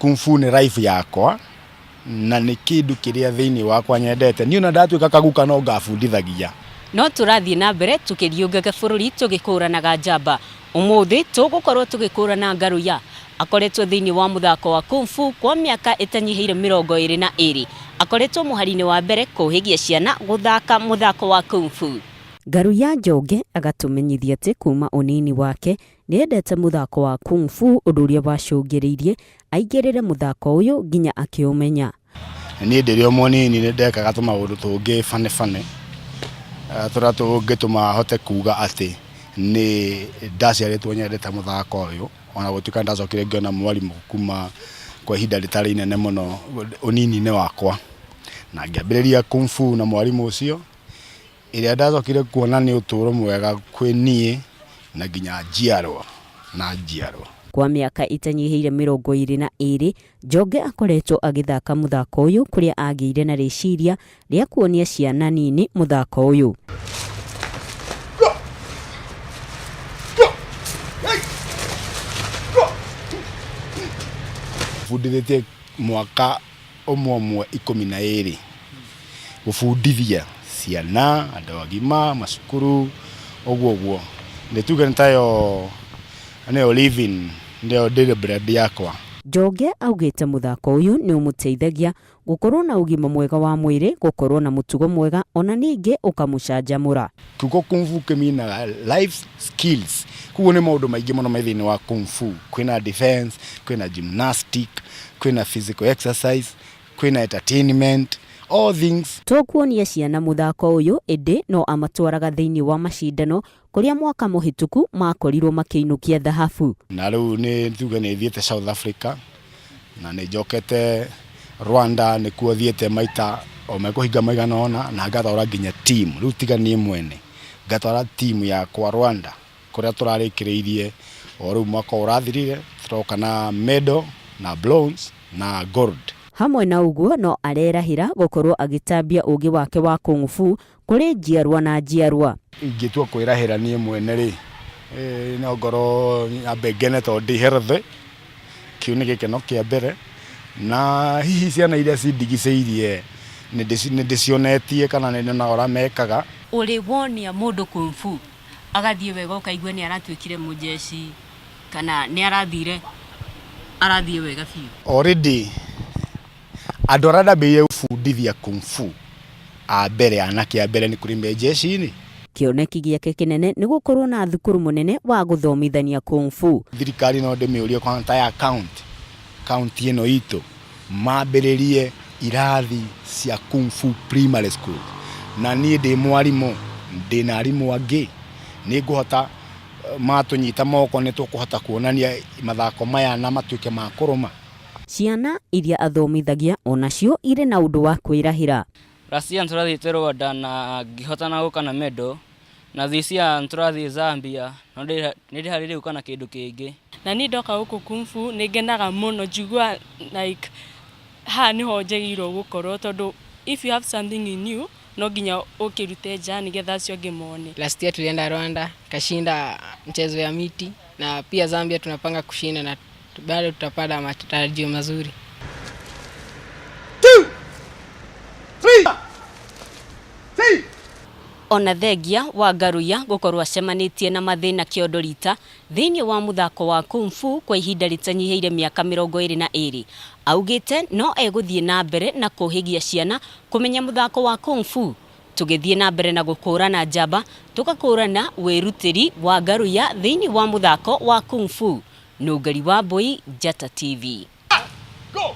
Kung Fu nĩ life yakwa na nĩ kĩndũ kĩrĩa thĩinĩ wakwa nyendete. Niĩ ona ndatuĩka kaguka no ngabundithagia. No tũrathiĩ na mbere tũkĩriũngaga bũrũri tũgĩkũranaga njamba. Ũmũthĩ tũgũkorwo tũgĩkũrana Ngaruiya. Akoretwo thĩinĩ wa mũthako wa Kung Fu kwa mĩaka ĩtanyihĩire 22. Akoretwo mũhari-inĩ wa mbere kũhĩgia ciana gũthaka mũthako wa Kung Fu. Ngaruiya Njonge agatũmenyithia atĩ kuma ũnini wake nĩendete mũthako wa Kung Fu ũndũ ũrĩa wacũngĩrĩirie aingĩrĩre mũthako ũyũ nginya akĩũmenya. Niĩ ndĩrĩ o mũnini nĩ ndekaga tũmaũndũ tũngĩ funny funny tũrĩa tũngĩtũma hote kuga atĩ nĩ ndaciarĩtwo nyendete mũthako ũyũ ona gũtuĩka nĩ ndacokire ngĩona mwarimũ kuma kwa ihinda rĩtarĩ inene mũno ũnini-inĩ wakwa. Na ngĩambĩrĩria Kung Fu na mwarimũ ũcio ĩrĩa ndacokire kuona nĩ ũtũro mwega kwĩ niĩ na nginya njiarwa na njiarwa. Kwa mĩaka ĩtanyihĩire 22, Njonge akoretwo agĩthaka mũthako ũyũ kũrĩa agĩire na rĩciria rĩa kuonia ciana nini mũthako ũyũ. Bundithĩtie mwaka ũmwe ũmwe 12 gũbundithia ciana, andũ agima, macukuru, ũguo ũguo. Nĩ tuge nĩ tayo nĩyo living, nĩyo daily bread yakwa. Njonge augĩte mũthako ũyũ nĩ ũmũteithagia gũkorwo na ũgima mwega wa mwĩrĩ, gũkorwo na mũtugo mwega ona ningĩ ũkamũcanjamũra. Kiugo Kung Fu kĩminaga life skills, koguo nĩ maũndũ maingĩ mũno me thĩinĩ wa Kung Fu. Kwĩna defense, kwĩna gymnastic, kwĩna physical exercise, kwĩna entertainment, all things. To kuonia ciana mũthako ũyũ ĩndĩ no amatwaraga thĩinĩ wa macindano kũrĩa mwaka mũhĩtũku makorirwo makĩinũkia thahabu. Na rĩu nĩ tuge nĩ thiĩte South Africa na nĩ njokete Rwanda nĩkuo thiĩte maita o mekũhinga maigana ũna na ngatwara nginya team, rĩu tiga niĩ mwene, ngatwara team yakwa Rwanda kũrĩa tũrarĩkĩrĩirie o rĩu mwaka ũyũ ũrathirire, tũroka na medal na bronze na gold. Hamwe na ũguo no arerahĩra gũkorwo agĩtambia ũgĩ wake wa Kung Fu kũrĩ njiarwa na njiarwa. Ingĩtua kwĩrahĩra niĩ mwene rĩ, no ngorwo nyambe ngene tondũ ndĩ healthy, kĩu nĩ gĩkeno kĩa mbere, na hihi ciana iria cindigicĩirie nĩ ndĩcionetie kana nĩ nyonaga ũrĩa mekaga. Ũrĩ wonia mũndũ Kung Fu agathiĩ wega ũkaigua nĩ aratuĩkire mũjeci kana nĩ arathire arathiĩ wega biũ? Already andũ arĩa ndambĩrĩirie gũbundithia Kung Fu a mbere, anake a mbere nĩ kũrĩ me jeshi-inĩ. Kĩoneki gĩake kĩnene nĩ gũkorwo na thukuru mũnene wa gũthomithania Kung Fu. Thirikari no ndĩmĩũrie kwanza ta ya county, county ĩno itũ mambĩrĩrie irathi cia Kung Fu primary school, na niĩ ndĩ mwarimũ, ndĩna arimũ angĩ, nĩ ngũhota matũnyita moko nĩ tũkũhota kuonania mathako maya na matuĩke ma kũrũma. Ciana iria athomithagia onacio irĩ na ũndũ wa kwĩrahĩra. Last year nĩtũrathiĩte Rwanda na ngĩhotana gũka na medal na this year nĩtũrathiĩ Zambia no nĩndĩharĩirie gũka na kĩndũ kĩngĩ. Na niĩ ndoka gũkũ Kung Fu nĩ ngenaga mũno njiguaga like haha nĩho njagĩrĩirwo gũkorwo tondũ if you have something in you no nginya ũkĩrute nja nĩgetha acio angĩ mone. Last year tulienda Rwanda kashinda mchezo ya miti na pia Zambia tunapanga kushinda na bado tutapata matarajio mazuri. 2, 3, 4. Ona thengia wa Ngaruiya gũkorwo acemanĩtie na mathĩna kĩondo rita thĩinĩ wa mũthako wa Kung Fu kwa ihinda rĩtanyihĩire mĩaka 22, augĩte no egũthiĩ na mbere na kũhĩgia ciana kũmenya mũthako wa Kung Fu. Tũgĩthiĩ na mbere na gũkũrana njamba, tũgakũrana wĩrutĩri wa Ngaruiya thĩinĩ wa mũthako wa Kung Fu. Nũngari Wambui, Njata TV. Go!